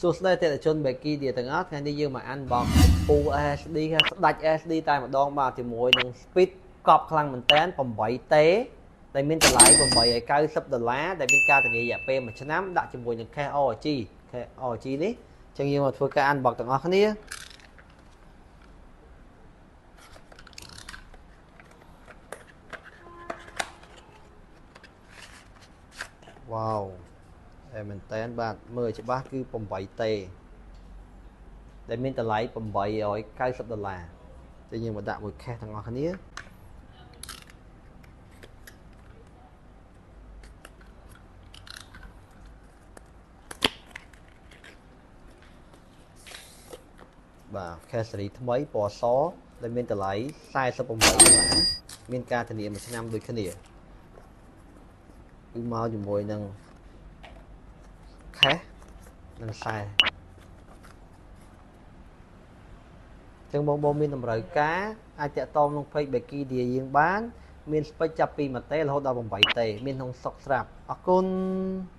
សួស្តីអតិថិជន Becky ឌីទាំងអស់ថ្ងៃនេះយើងមក unbox ពូ SSD គេស្ដាច់ SSD តែម្ដងបាទជាមួយនឹង speed កប់ខ្លាំងមែនតើ 8T ដែលមានតម្លៃ890ដុល្លារដែលមានការធានារយៈពេល1ឆ្នាំដាក់ជាមួយនឹង case ORG case ORG នេះអញ្ចឹងយើងមកធ្វើការ unbox ទាំងអស់គ្នាវ៉ាវតែមែនតើបាទមើលច្បាស់គឺ 8T ដែលមានតម្លៃ890ដុល្លារតែយើងមកដាក់មួយ case ទាំងអស់គ្នាបាទ case ស៊េរីថ្មីពណ៌សដែលមានតម្លៃ48ដុល្លារមានការធានាមួយឆ្នាំដូចគ្នាគឺមកជាមួយនឹង case និងខ្សែចឹងបងបងមានតម្រូវការអាចតាក់ទងក្នុង page Becky ឌីយើងបាន មាន spec ចាប់ពី1តេរហូតដល់8តេមានក្នុងសុកស្រាប់អរគុណ។